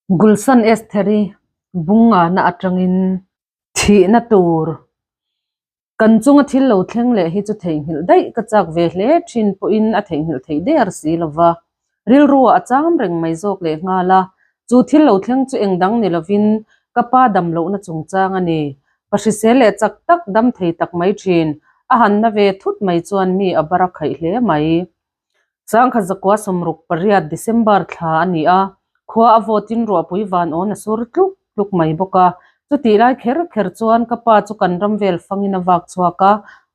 Gulsan Estheri bungana atangin thihna tur kan chunga thil lo thleng leh hi chu theihnghilh daih ka chak ve hle thin pawhin a theihnghilh theih der si lova. Rilruah a cham reng mai zawk leh nghal a, chu thil lo thleng chu eng dang ni lovin ka pa dam lohna chungchang a ni. Pa hrisel leh chak tak dam thei tak mai thin, a han na ve thut mai chuan mi a bar a khaih hle mai. Sangkhat zakua 68 December thla a ni a, khua a vawtin ruahpui van awn a sur tluk tluk mai bawk a. Chutih lai kher kher chuan ka pa chu kan ram vel fangin a vak chhuak a,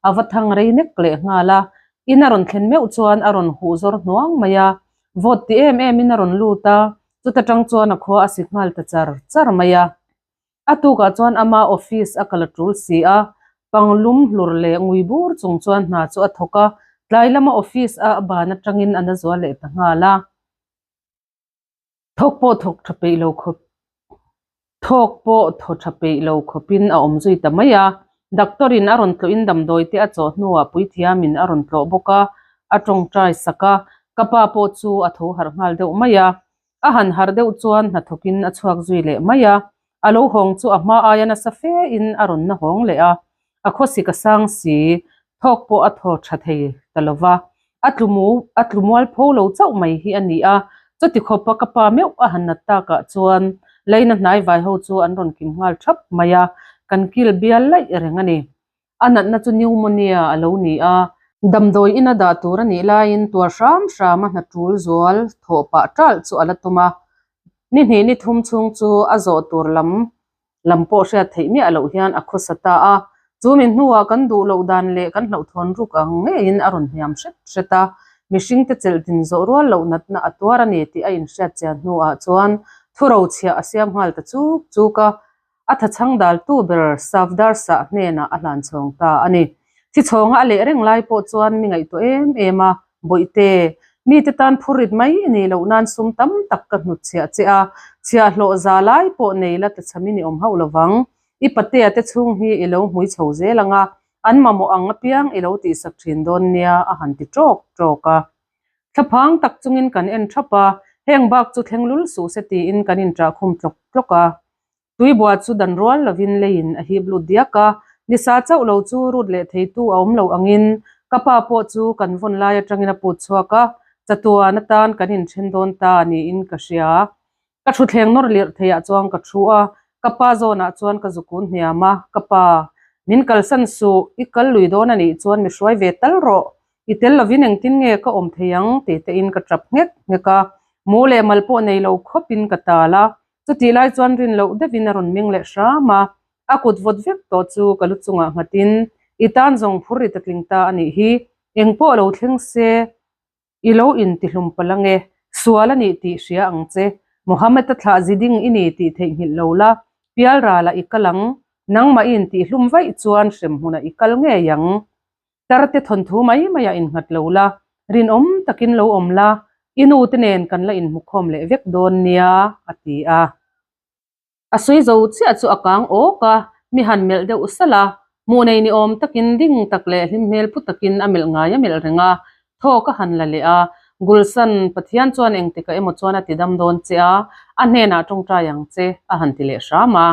a va thang rei nek leh nghal a. In a rawn thlen meuh chuan a rawn huh zawr hnuang mai a, vawt ti em emin a rawn lut a, chuta tang chuan a khua a si nghal ta char char mai a. A tukah chuan ama office a kal a tul si a, panglum hlur leh ngui bur chung chuan hna chu a thawk a, tlai lama office a a ban atangin a na zual leh ta nghal a. Thawk pawh thawk tha peih lo khawp thawk pawh thaw tha peih lo khawpin a awm zui ta mai a. Doctor in a rawn tlawhin damdawi te a chawh hnuah puithiamin a rawn tlawh bawk a, a tawngtai sak a, ka pa pawh chu a tho harh nghal deuh mai a. A han harh deuh chuan hnathawkin a chhuak zui leh mai a, a lo hawng chu a hma aia nasa fe in a rawn na hawng leh a, a khawsik a sang si, thawk pawh a thaw tha thei ta lo va, a tlu mu a tlu mual pho lo chauh mai hi a ni a, chuti khawpa ka pa meuh a han nat takah chuan leina hnai vai ho chu an rawn kim nghal thap mai a, kan kil bial laih reng a ni. A natna chu pneumonia a lo ni a. Damdawi ina dah tur a nih laiin tuar hram hram a hna tul zual thawh pah ṭalh chu a la tum a. Ni hnih ni thum chhung chu a zawh tur lam lam pawh hriat theih miah loh hian a khawsa ta a. Chu mi hnuah kan duh loh dan leh kan hlauhthawn ruk ang ngeiin a rawn hniam hret hret a. Mihringte chelh din zawh rual loh natna a tuar a ni tih a inhriat chian hnuah chuan thurochhiah a siam nghal ta chuk chuk a. A thachhang daltu ber Safdar Shah hnenah a hlan chhawng ta a ni. Thi chhawnga a leh reng lai pawh chuan mi ngaihtuah em em a, Bawihte, mite tan phurrit mai i nih loh nan sum tam tak ka hnutchhiah che a, chhiahhlawh za lai pawh nei la tlachhamin i awm hauh lovang. I patea te chhung hi i lo hmui chho zel ang a, an mamawh ang apiang i lo tihsak thin dawn nia, a han ti ṭawk ṭawk a. Thlaphang tak chungin kan en ṭhap a, heng bak chu thleng lul suh se tiin kan inṭahkhum tlawk tlawk a. Tuibua chu dan rual lovin leiin a hip lut diak a, nisa chauh lo chu rut leh theitu a awm lo angin ka pa pawh chu kan vawn lai atangin a put chhuak a, chatuan atan kan inthen dawn ta niin ka hria. Ka thutthleng nawr lirh theiah chuan ka thu a, ka pa zawnah chuan ka zukun hniam a, ka pa, min kalsan suh, i kal lui dawn a nih chuan mi hruai ve tal rawh, i tel lovin engtin nge ka awm thei ang tih tein ka tap nghek nghek a, mu leh mal pawh nei lo khawpin ka tal a, Chutih lai chuan rin loh deuhin a rawn meng leh hram a, a kut vawt vek tawh chu ka lu chungah nghatin, I tan zawng phur ri ta tling ta a nih hi, eng pawh lo thleng se i lo intihlum palh ange, sual a nih tih hria ang che, Mohammed-a thlah ziding i ni tih theihnghilh lo la, pialralah i kal ang, nangmah i intihlum vaih chuan hremhmunah i kal ngei ang. Tarte thawnthu mai maiah innghat lo la, rinawm takin lo awm la, i nu te nen kan la inhmukhawm leh vek dawn nia, a ti a. A sawi zo chiah chu a kang awk a, mi han melh deuh salh a, hmuh nei ni awm takin ding tak leh hlim hmel pu takin a melh ngai a melh reng a, thawk a han la leh a, Gulsan, Pathian chuan engtikah emaw chuan a ti dam dawn che a, a hnenah tawngtai ang che, a han ti leh hram a.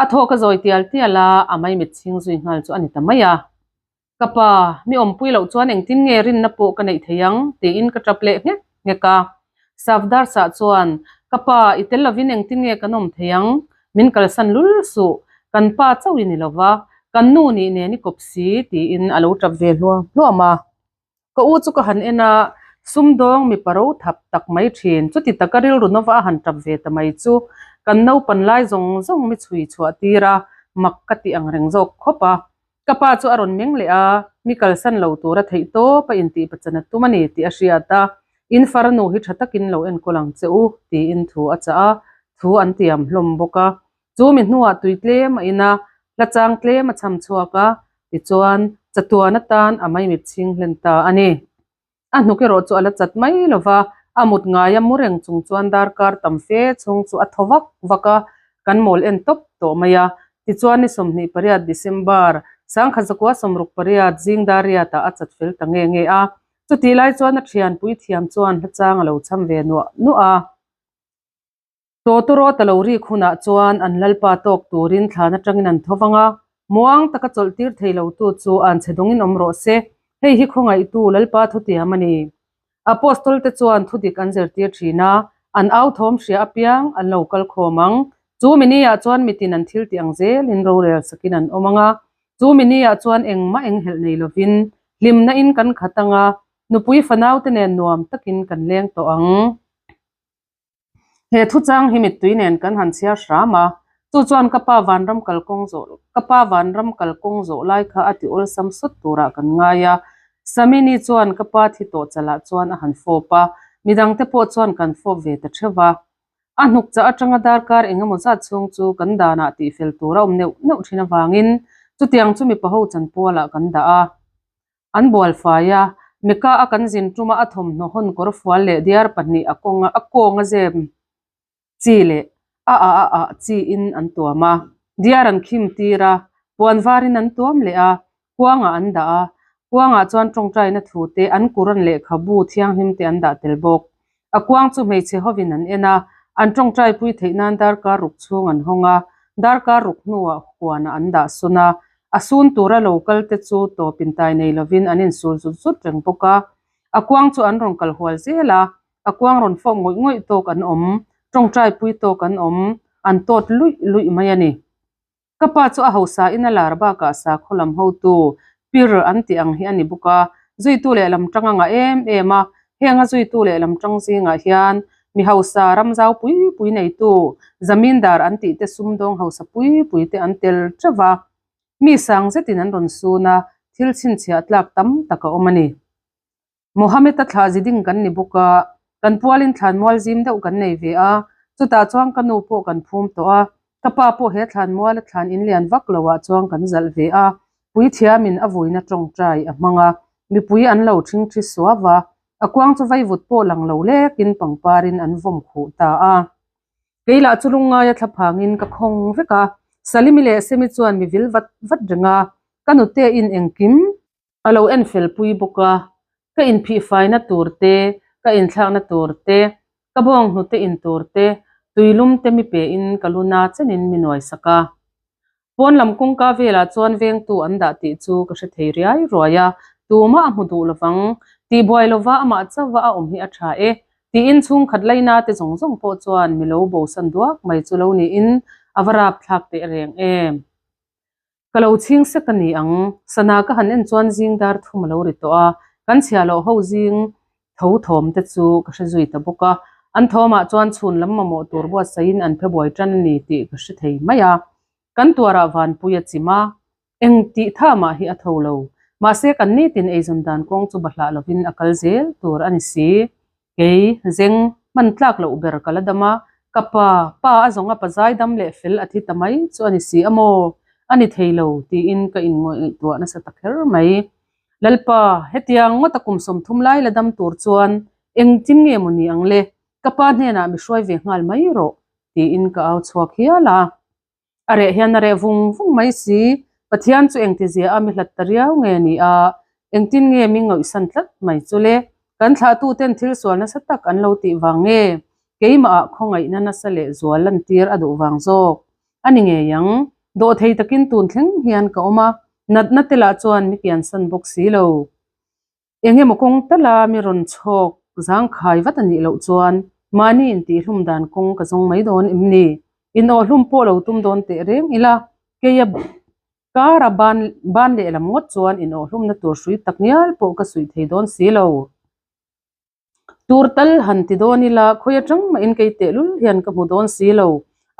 A thawk a zawi tial tial a, a maimit chhing zui nghal chu a ni ta mai a. Ka pa, mi awmpui loh chuan engtin nge rinna pawh ka neih thei ang? tiin ka tap leh nghek nghek a. Safdar sah chuan, Ka pa, i tel lovin engtin nge kan awm thei ang? Min kalsan lul suh, kan pa chauh i ni lo va, kan nu nih nen i kawp si, tiin a lo tap ve hluam hluam a. Ka u chu ka han en a, sumdawng mipa ro thap tak mai thin. Chuti taka rilru nova a han tap ve ta mai chu kan naupan lai zawng zawng mi chhui chhuah tir a, mak ka tih ang reng zawk khawp a. Ka pa chu a rawn meng leh a, mi kalsan lo tura theih tawp a intih pachan a tum a ni tih a hriat a, In farnu hi tha takin lo enkawl ang che u, tiin thu a chah a, thu an tiam hlawm bawk a. Chu mi hnuah tui tlem a in a, hla chang tlem a cham chhuak a, tichuan chatuan atan a maimit chhing hlen ta a ni. A hnuk erawh chu a la chat mai lo va, a mut ngai a mu reng chung chuan darkar tam fe chhung chu a thaw vak vak a, kan mawl en tawp tawh mai a. Tichuan ni 28 December, 1968 zing dar riatah a chat fel ta nge nge a. Chutih lai chuan a thianpui thiam chuan hla chang a lo cham ve nuah nuah a. Tawtawrawt a lo rik hunah chuan an lalpa tawk turin thlan atangin an tho vang a, muang taka chawlhtir thei lotu chu anchhe dawngin awm rawh se. Hei hi khawngaihtu lalpa thutiam a ni. Apostol te chuan thudik an zirtir thin a, an au thawm hria apiang an lo kal khawm ang. Chu mini ah chuan mitin an thil tih ang zelin rorel sakin an awm ang a, chu mini ah chuan engmah enghelh nei lovin hlimna in kan khat ang a, nupui fanau te nen nuam takin kan leng tawh ang. He thuchang hi mittui nen kan han chhiar hram a, chu chuan ka pa vanram kalkawng zawh ka pa vanram kalkawng zawh lai kha a ti awlsam sawt turah kan ngai a. Samini chuan ka pa thi tawh chalah chuan a han fawp a, midangte pawh chuan kan fawp ve ta theuh va. A hnuk chah atanga darkar eng emaw zat chhung chu kan danah tihfel tur a awm neuh neuh thin avangin chutiang chu mipa ho chanpualah kan dah a. An bual fai a, Mecca a kan zin tuma a thawmhnaw hawn kawr fual leh diar pahnih a kawnga a kawnga zem chi leh a ah a ah chi in an tuam a, diar an khim tir a, puan varin an tuam leh a, kuangah an dah a, kuangah chuan tawngtaina thu te an Quran lehkhabu thianghlim te an dah tel bawk. A kuang chu hmeichhe hovin an en a, an tawngtai pui theih nan darkar ruk chhung an hawng a, darkar ruk hnuah huanah an dah sawn a, a sun tura lo kal te chu tawp intai nei lovin an insul zut zut reng bawk a. A kuang chu an rawn kal hual zel a, a kuang rawn fawp ngawih ngawih tawk an awm, tawngtai pui tawk an awm, an tawt luih luih mai a ni. Ka pa chu a hausa in a lar bakah sakhaw lam hotu pir an tih ang hi a ni bawk a, zuitu leh lam tang a ngah em em a, heng a zuitu leh lam tang zingah hian mi hausa ram zau pui pui neitu zamindar an tih te sumdawng hausa pui pui te an tel teuh va, mi sang zetin an rawn sun a, thil chhinchhiah tlak tam tak a awm a ni. Mohammed-a thlah zi ding kan ni bawk a, kan pualin thlanmual zim deuh kan nei ve a, chutah chuan ka nu pawh kan phum tawh a, ka pa pawh he thlanmuala thlan in lian vak loah chuan kan zalh ve a, puithiamin a vuina tawngtai a hmang a, mipui an lo thingthi suau a, a kuang chu vaivut pawh lang lo lekin pangparin an vawm khuh ta a. Kei lah chu lungngaia thlaphangin ka khawng vek a, Salimi leh Semi chuan mi vil vat vat reng a, ka nute in engkim A lo en fel pui bawk a, ka inphihfaina tur te, ka inthlakna tur te, ka bawnghnute in tur te, tuilum te mi pein ka lu na chenin mi nuai sak a. Pawn lam kawngka velah chuan vengtu an dah tih chu ka hre thei riai ruai a, tumah a hmu duh lovang, tihbuai lova amah chauha a awm hi a tha e, tiin chhungkhat laina te zawng zawng pawh chuan mi lo bosan duak mai chu lo niin a va rapthlak teh reng em. Ka lo chhing sek a ni ang. Sana ka han en chuan zing dar thum a lo ri tawh a, kan chhia loh ho zing tho thawm te chu ka hre zui ta bawk a. An thawmah chuan chhun lam mamawh tur buatsaihin an phe buai tan a ni tih ka hre thei mai a. Kan tuarah vanpui a chim a, eng tih tha mah hi a tho lo. Mahse kan nitin eizawn dan kawng chu bahlah lovin a kal zel tur a ni si. Kei, zeng, hman tlak loh ber ka la dam a, ka pa, pa a zawng a pazai dam leh fel a thi ta mai chu a ni si a maw? A ni thei lo, tiin ka inngaihtuah nasa ta kher mai. Lalpa, hetiang ngawta kum 30 lai la dam tur chuan engtin nge maw ni ang le? Ka pa hnenah mi hruai ve nghal mai rawh, tiin ka au chhuak hial a. A reh hian a reh vung vung mai si. Pathian chu engtizia a mi hlat ta riau nge ni a, engtin nge mi ngawihsan tlat mai chu le? Kan thlahtuten thil sual nasa tak an lo tih vang nge? Keimahah khawngaihna nasa leh zual lantir a duh vang zawk a ni ngei ang. Dawhthei takin tun thleng hian ka awm a, natna te lah chuan mi kiansan bawk si lo. Eng emaw kawng tala mi rawn chhawk zangkhai vat a nih loh chuan mahni intihhlum dan kawng ka zawng mai dawn em ni? Inawhhlum pawh lo tum dawn teh reng ila, keia kara ban ban lehlam ngawt chuan inawhhlumna tur hrui tak ngial pawh ka suih thei dawn si lo. Tur tal han ti dawn ila, khawi atang mahin kei tehlul hian ka hmu dawn si lo.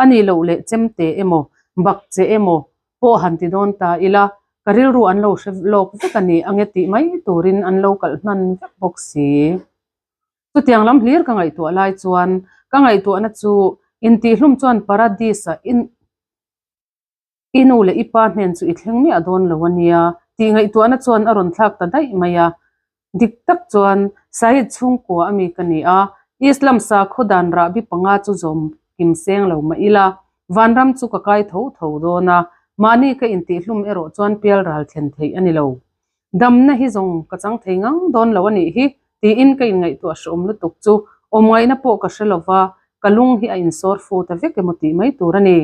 A nih loh leh chemte emaw, bak che emaw pawh han ti dawn ta ila, ka rilru an lo hre lawk vek a ni ange tih mai turin an lo kalh hnan vek bawk si. Chutiang lam hlir ka ngaihtuah lai chuan ka ngaihtuahna chu intihhlum chuan Paradis-a in. I nu leh i pa hnen chu i thleng miah dawn lo a nia tih ngaihtuahna chuan a rawn thlak ta daih mai a. Dik tak chuan Syed chhungkua a mi ka ni a, Islam sakhaw dan rahbi panga chu zawm kim seng lo mah ila, vanram chu ka kai tho tho dawn a, mahni ka intihhlum erawh chuan pial ral thlen theih a ni lo. Damna hi zawng ka chang thei ngang dawn lo a nih hi tiin ka inngaihtuah hreawm lutuk chu awm ngaihna pawh ka hre lo va. Ka lung hi a insawr fu ta vek emaw tih mai tur a ni.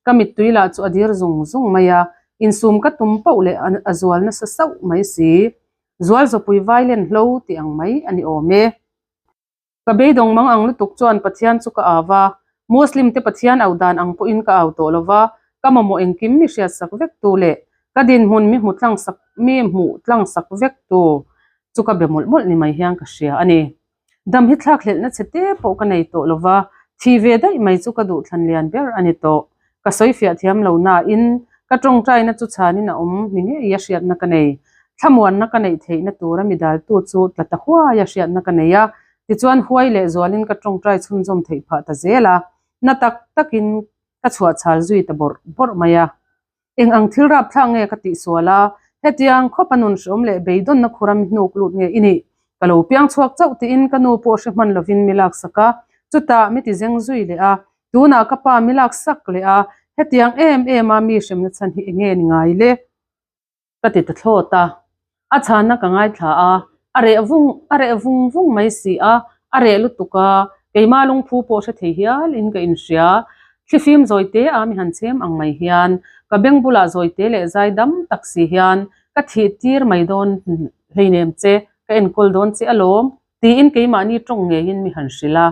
Ka mittui lah chu a dir zung zung mai a, insum ka tum pauh leh a zual nasa sauh mai si. Zual zawpui vailen hlo tih ang mai a ni awm e. Ka beidawng mang ang lutuk chuan Pathian chu ka au va, Muslim te Pathian auh dan ang pawhin ka au tawh lo va, ka mamawh engkim mi hriatsak vek tu leh ka dinhmun mi hmu tlang sak mi hmuh tlang sak vek tu chu ka be mawlh mawlh ni mai hian ka hria a ni. Dam hi thlak hlelhna che te pawh ka nei tawh lo va, thi ve daih mai chu ka duhthlan lian ber a ni tawh. Ka sawi fiah thiam lo nain ka tawngtaina chu chhanin a awm ni ngei a hriatna ka nei. Thlamuanna ka neih theihna tura mi daltu chu tla ta huai a hriatna ka nei a, tichuan huai leh zualin ka tawngtai chhunzawm theih phah ta zel a, na tak takin ka chhuahchhal zui ta bawrh bawrh mai a. Eng ang thil rapthlak nge ka tihsual a, hetiang khawp a nun hreawm leh beidawnna khura mi hnuk lut nge i nih? Ka lo piang chhuak chauh tiin ka nu pawh hre hman lovin mi laksak a, chutah mi ti zeng zui leh a, tunah ka pa mi laksak leh a, hetiang em em a mi hremna chhan hi enge ni ngai le? Ka ti ta thlawt a, a chhanna ka ngaithla a, a reh vung a reh vung vung mai si a, a reh lutuk a, keimah lungphu pawh hre thei hial in ka inhria. Thlifim zawite a mi han chhem ang mai hian ka beng bulah zawite leh zai dam tak si hian ka thih tir mai dawn hleinem che, ka enkawl dawn che alawm tiin keimahni tawng ngeiin mi han hrilh a.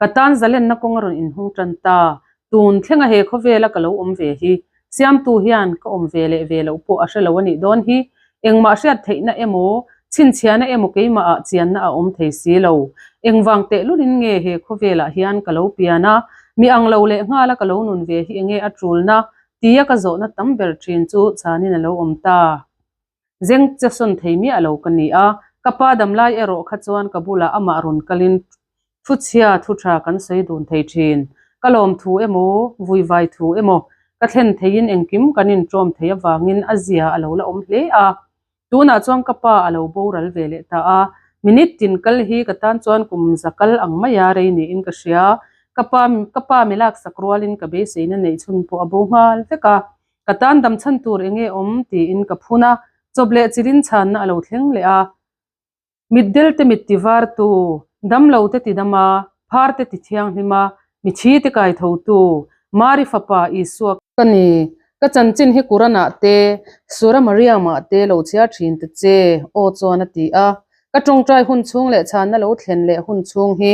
Ka tan zalenna kawng a rawn inhung tan ta. Tun thlenga he khawvela ka lo awm ve hi Siamtu hian ka awm ve leh ve loh pawh a hre lo a nih dawn hi. Engmah hriat theihna emaw, chhinchhiahna emaw keimahah chianna a awm thei si lo. Engvang tehlulin nge he khawvelah hian ka lo pian a, mi ang lo leh nghala ka lo nun ve hi enge a tulna tia ka zawhna tam ber thin chu chhanin a lo awm ta. Zeng che sawn thei miah lo ka ni a, ka pa damlai erawh kha chuan ka bulah amah rawn kalin thu chhia thu tha kan sawi dun thei thin. Ka lawm thu emaw, vuivai thu emaw ka thlen theiin engkim kan inṭawm thei avangin a zia a lo la awm hle a. Tunah chuan ka pa a lo boral ve leh ta a, minute tin kal hi ka tan chuan kum za kal ang maia rei niin ka hria. Ka pa ka pa mi laksak rualin ka beiseina neih chhun pawh a bo nghal vek a. Ka tan dam chhan tur enge awm tiin ka phun a, chawp leh chilin chhanna a lo thleng leh a. Mitdel te mit ti var tu, damlo te ti dam a, phar te ti thianghlim a, mithi te kai tho tu, Mari fapa Isua ka ni. Ka chanchin hi Quran ah te, Surah Maryam ah te lo chhiar thin ta che, aw chuan a ti a. Ka tawngtai hun chhung leh chhanna lo thlen leh hun chhung hi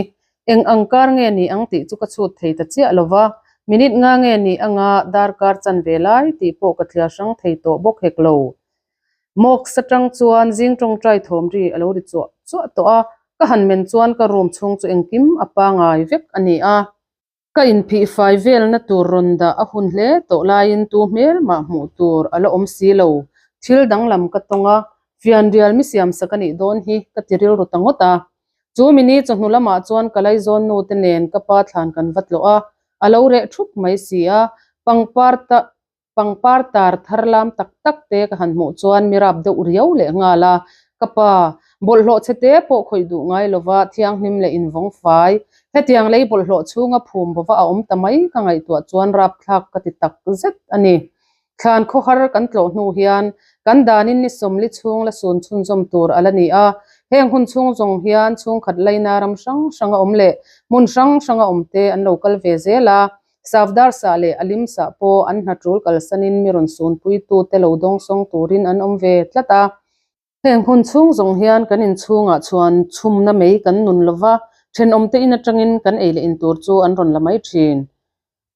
Eng ang kar nge ni ang tih chu ka chhut thei ta chiah lo va, minute nga nge ni anga darkar chan ve lai tih pawh ka thliar hrang thei tawh bawk hek lo. Mosque atang chuan zing tawngtai thawm ri a lo ri chuah chuah tawh a, ka han men chuan ka room chhung chu engkim a pangai vek a ni a. Ka inphih fai velna tur rawn dah a hun hle tawh laiin tu hmel mah hmuh tur a la awm si lo. Thil danglam ka tawng a, fianrial mi siamsak a nih dawn hi ka ti rilru ta ngawt a. Chu mini chawhnu lamah chuan ka laizawn nu te nen ka pa thlan kan va tlawh a, a lo reh thup mai si a, pangpar ta Pangpar tar thar lam tak tak te ka han hmuh chuan mi rap deuh riau leh nghal a, ka pa, bawlhhlawh chhe te pawh khawih duh ngai lova thianghlim leh invawng fai, hetiang lei bawlhhlawh chhunga phum bova a awm ta mai ka ngaihtuah chuan rapthlak ka ti tak zet a ni. Thlan khawhar kan tlawh hnu hian kan danin ni sawmli chhung la sun chhunzawm tur a la ni a, heng hun chhung zawng hian chhungkhat laina ram hrang hranga awm leh hmun hrang hranga awm te an lo kal ve zel a, Savdar sah leh Alim sah pawh an hna tul kalsanin mi rawn sunpuitute lo dawngsawng turin an awm ve tlat a. Heng hun chhung zawng hian kan inchhungah chuan chhumna mei kan nun lova, thenawmte in atangin kan ei leh in tur chu an rawn la mai thin.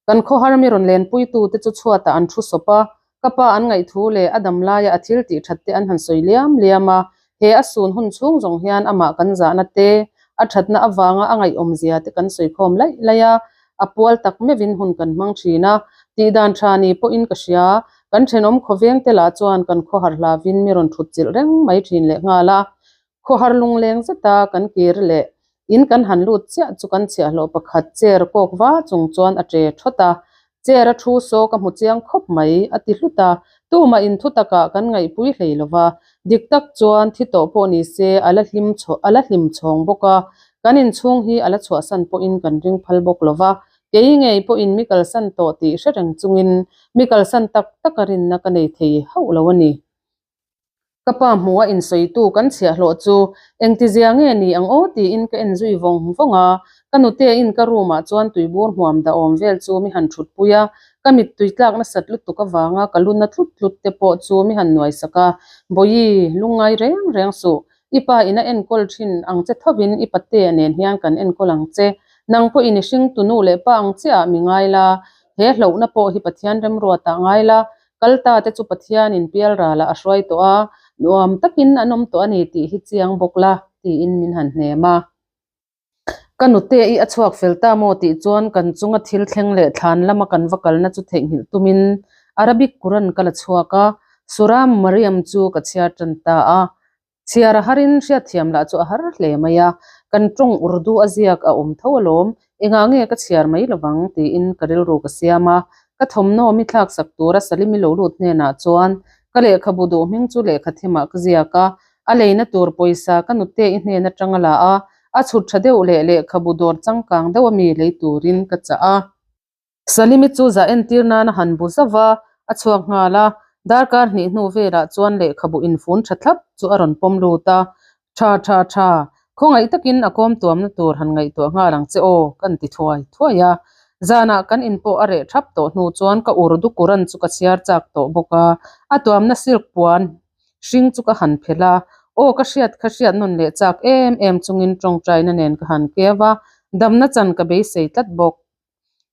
Kan khawhar mi rawn lenpuitute chu chhuatah an thu sawp a, ka pa an ngaihthu leh a dam laia a thil tih that te an han sawi liam liam a, he a sun hun chhung zawng hian amah kan zahna te, a thatna avanga a ngaihawmzia te kan sawi khawm laih laih a, a pual tak meuhin hun kan hmang thin a, tihdan tha ni pawhin ka hria, kan thenawm khawveng te lah chuan kan khawhar hlavin mi rawn thut chilh reng mai thin leh nghal a, khawhar lungleng zeta kan kir leh in kan han lut chiah chu kan chhiahhlawh pakhat chair kawk va chung chuan a che thawt a, chair a thu saw ka hmu chiang khawp mai a ti hlut a, tumah in thu takah kan ngaihpui hlei lo va, dik tak chuan thi tawh pawh ni se a la hlim a la hlim chhawng bawk a, kan inchhung hi a la chhuahsan pawhin kan ring phal bawk lo va, kei ngei pawhin mi kalsan tawh tih hre reng chungin mi kalsan tak taka rinna ka nei thei hauh lo a ni. Ka pa hmuh a insawitu kan chhiahhlawh chu engtizia nge ni ang aw tiin ka en zui vawng vawng a. Ka nute in ka room ah chuan tuibur hmuam dah awm vel chu mi han thut pui a, ka mittui tlak nasat lutuk avanga ka lu na tlut tlut te pawh chu mi han nuai sak a, Bawihi, lungngai reng reng suh, i pa in a enkawl thin ang che thovin i patea nen hian kan enkawl ang che, nang pawhin i hringtu nu leh pa ang chiah ah mi ngai la, he hlauhna pawh hi Pathian remruat ah ngai la, kal ta te chu Pathianin pialralah a hruai tawh a, nuam takin an awm tawh a ni tih hi chiang bawk la, tiin min han hnem a. Ka nute i a chhuak fel ta maw tih chuan kan chunga thil thleng leh thlan lama kan va kalna chu theihnghilh tumin Arabic Quran ka la chhuak a, Surah Maryam chu ka chhiar tan ta a. Chhiar a harin hriatthiam lah chu a har hle mai a, kan tawng Urdu a ziak a awm tho alawm, engah nge ka chhiar mai lovang tiin ka rilru ka siam a, ka thawmhnaw mi thlak sak tura Salimi lo lut hnenah chuan ka lehkhabu duh hming chu lehkha thimah ka ziak a, A leina tur pawisa ka nute i hnen atang a la a, a chhut tha deuh leh lehkhabu dawr changkang deuh ami lei turin ka chah a. Salimi chu zah entir nan a han bu zauh va, a chhuak nghal a. Darkar hnih hnu velah chuan lehkhabu infun tha thlap chu a rawn pawm lut a, Tha tha tha, khawngaih takin a kawm tuamna tur han ngaihtuah nghal ang che aw, kan ti thuai thuai a. Zanah kan in pawh a reh thap tawh hnu chuan ka Urdu Quran chu ka chhiar chak tawh bawk a, a tuamna silk puan Hring chu ka han phelh a, aw ka hriat kha hriat nawn leh chak em em chungin tawngtaina nen ka han keu a, damna chan ka beisei tlat bawk.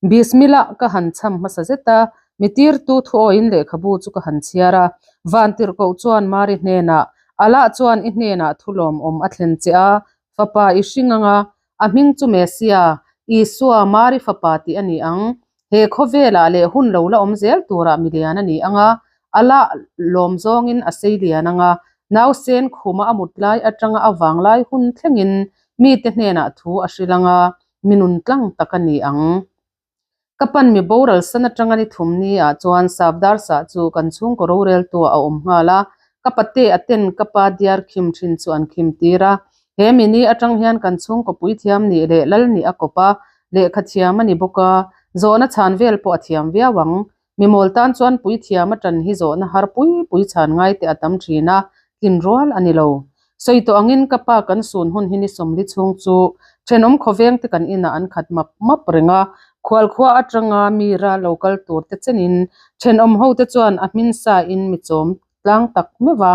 Bismillah ka han chham hmasa zet a, mi tirtu thuawiin lehkhabu chu ka han chhiar a, Vantirhkoh chuan Mari hnenah, Allah chuan i hnenah thu lawmawm a thlen che a, fapa i hring anga, A hming chu Messia, Isua, Mari fapa tih a ni ang. He khawvelah leh hun lo la awm zel turah mi lian a ni ang a, a la lawm zawngin a sei lian ang a, nausen khuma a mut lai atanga a vang lai hun thlengin mite hnenah thu a hrilh ang a, mi nun tlang tak a ni ang. Ka pan mi boral san atanga ni thum ni ah chuan Safdar sah chu kan chhungkaw roreltu ah a awm nghal a, ka pate a ten ka pa diar khim thin chu an khim tir a. He mi ni atang hian kan chhungkaw puithiam nih leh lal nih a kawp a, lehkha thiam a ni bawk a, zawhna chhan vel pawh a thiam viau ang. Mi mawl tan chuan puithiam a tan hi zawhna har pui pui chhan ngai te a tam thin a, tlin rual a ni lo. Sawi tawh angin ka pa kan sun hun hi ni sawmli chhung chu thenawm khawveng te kan inah an khat map map reng a, khualkhua atanga mi ral lo kal tur te chenin thenawm ho te chuan a hmin sa in mi chawm tlang tak meuh a,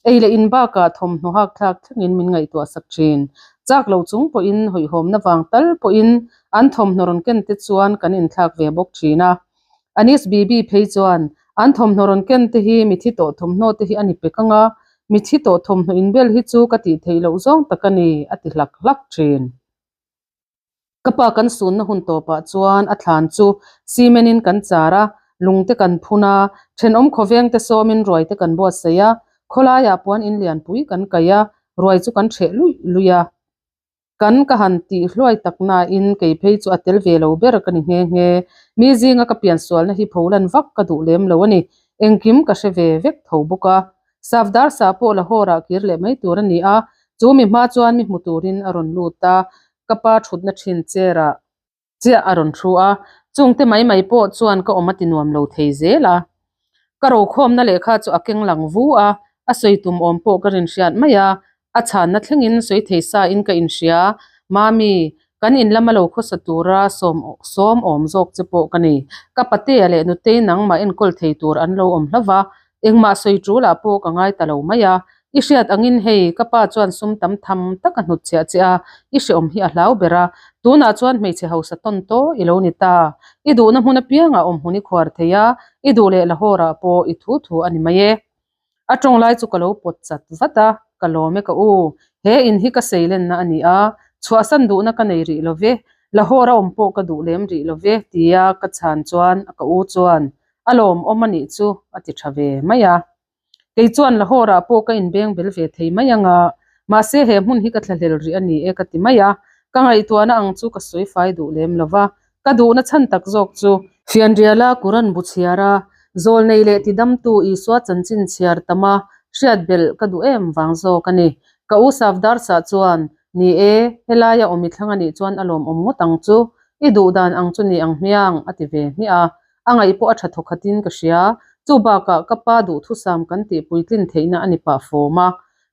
ei leh in bakah thawmhnaw hak thlak thlengin min ngaihtuah sak thin. Chak lo chung pawhin hawihhawmna vang tal pawhin an thawmhnaw rawn ken te chuan kan inthlak ve bawk thin a. Anis Bibi phei chuan, An thawmhnaw rawn ken te hi mithi tawh thawmhnaw te hi a ni pek ang a, mithi tawh thawmhnaw inbel hi chu ka tih theih loh zawng tak a ni, a ti hlak hlak thin. Ka pa kan sunna hun tawpah chuan a thlan chu cement in kan char a, lung te kan phun a, thenawm khawveng te sawmin ruai te kan buatsaih a, khawlaiah puan in lianpui kan kaih a, ruai chu kan hreh luih luih a. Kan ka han tih hluai tak nain kei phei chu a tel ve lo ber ka ni nghe nghe. Mi zinga ka piansualna hi pholan vak ka duh lem lo a ni. Engkim ka hre ve vek tho bawk a. Safdar sah pawh Lahore ah kir leh mai tur a ni a, chu mi hma chuan mi hmu turin a rawn lut a, ka pa thutna thin chair ah chiah a rawn thu a, chungte mai mai pawh chuan ka awm a ti nuam lo thei zel a. Ka rokhawmna lehkha chu a keng lang vu a, a sawi tum awm pawh ka rinhriat mai a, a chhanna thlengin sawi thei sa in ka inhria, Mami, kan in lama lo khawsa tura sawm sawm awm zawk che pawh ka ni. Ka patea leh nutei nangmah enkawl thei tur an lo awm hlauh va, Engmah sawi tul ah pawh ka ngai ta lo mai a, i hriat angin hei ka pa chuan sum tam tham tak a hnut chhiah che a, i hreawm hi a hlau ber a, tunah chuan hmeichhe hausa tawn tawh i lo ni ta. I duhna hmun apiangah awm hmun i khuar thei a, i duh leh Lahore ah pawh i thu thu a ni mai e. A tawng lai chu ka lo pawt chat vat a, ka lawm e ka u, he in hi ka seilenna a ni a, chhuahsan duhna ka nei rih lo ve, Lahore a awm pawh ka duh lem rih lo ve tia ka chhan chuan ka u chuan A lawmawm a nih chu a ti tha ve mai a. Kei chuan Lahore ah pawh ka inbeng bel ve thei mai ang a, mahse he hmun hi ka thlahlel rih a ni e ka ti mai a. Ka ngaihtuahna ang chu ka sawi fai duh lem lo va, ka duhna chhan tak zawk chu. Fianriala Quran bu chhiar a, zawlnei leh tidamtu Isua chanchin chhiar tam a hriat belh ka duh em vang zawk a ni. Ka u Safdar sah chuan, Ni e, helaia awm i thlang a nih chuan a lawmawm ngawt ang chu. I duh dan ang chu ni ang hmiang, a ti ve hmiah a. A ngaih pawh a tha thawk khatin ka hria. Chu bakah ka pa duhthusam kan tih puitlin theihna a ni pah fawm a.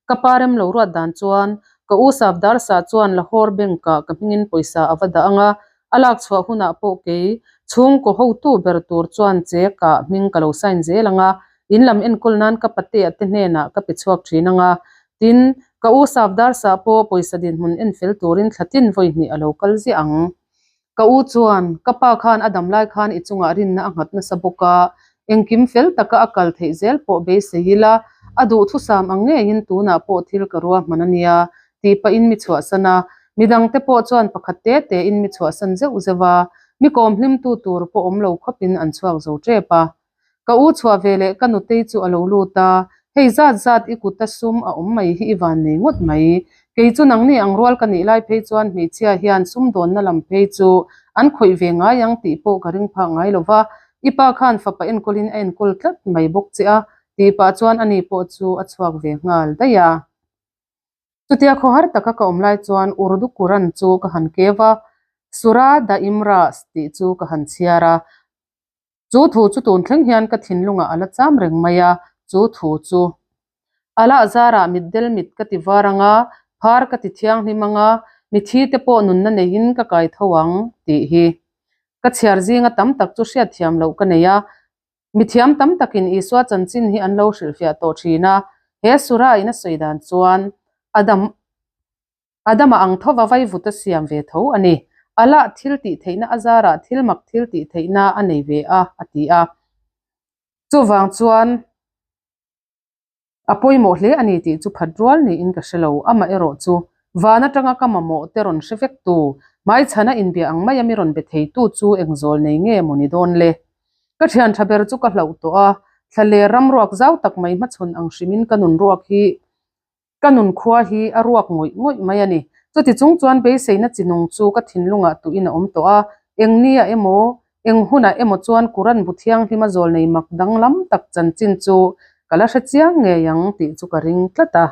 Ka pa rem lo ruat dan chuan Ka u Safdar Shah chuan Lahore Bank-ah ka hmingin pawisa a va dah ang a, a lak chhuah hunah pawh kei chhungkaw hotu ber tur chuan check-ah hming ka lo sign zel ang a, in lam enkawl nan ka patea te hnenah ka pe chhuak thin ang a. Tin, ka u Safdar Shah pawh pawisa dinhmun en fel turin thla tin vawi hnih a lo kal ziah ang. Ka u chuan, Ka pa khan a dam lai khan i chungah rinna a nghat nasa bawk a, engkim fel taka a kal theih zel pawh beisei ila, a duhthusam ang ngeiin tunah pawh thil ka ruahman a nia, tih pahin mi chhuahsan a. Midangte pawh chuan pakhat te tein mi chhuahsan zeuh zeuh a, mi kawm hlimtu tur pawh awm lo khawpin an chhuak zo tep a. Ka u chhuah ve leh ka nutei chu a lo lut a, hei zat zat i kuta sum a awm mai hi i van nei ngawt mai. Kei chu nangni ang rual ka nih lai phei chuan hmeichhia hian sumdawnna lam phei chu an khawih ve ngai ang tih pawh ka ring phak ngai lo va, i pa khan fapa enkawlin a enkawl tlat mai bawk che a tih pah chuan ani pawh chu a chhuak ve nghal daih a. Chutia khawhar taka ka awm lai chuan Urdu Quran chu ka han keu a, Surah Da Imras tih chu ka han chhiar a. Chu thu chu tun thleng hian ka thinlungah a la cham reng mai a, chu thu chu. Alah zarah mitdel mit ka ti var ang a, phar ka ti thianghlim ang a, mithi te pawh nunna neiin ka kai tho ang, tih hi. Ka chhiar zinga tam tak chu hriatthiam loh ka nei a, mithiam tam takin Isua chanchin hi an lo hrilhfiah tawh thin a, he Surah in a sawi dan chuan Adam Adama ang thova vaivut a siam ve tho a ni. Allah thil tih theihna a zarah thil mak thil tih theihna a nei ve a, a ti a. Chuvang chuan a pawimawh hle a ni tih chu phat rual niin ka hre lo. Amaherawh chu van atanga ka mamawh te rawn hre vek tu, hmaichhana inbia ang maia mi rawn be theitu chu engzawl nei nge maw ni dawn le? Ka thian tha ber chu ka hlauh tawh a, thlaler ramruak zau tak mai hmachhawn ang hrimin ka nun ruak hi Ka nun khua hi a ruak ngawih ngawih mai a ni. Chuti chung chuan beiseina chi nung chu ka thinlungah tuin a awm tawh a, eng nia emaw, eng hunah emaw chuan Quran bu thianghlima zawl nei mak danglam tak chanchin chu ka la hre chiang ngei ang tih chu ka ring tlat a.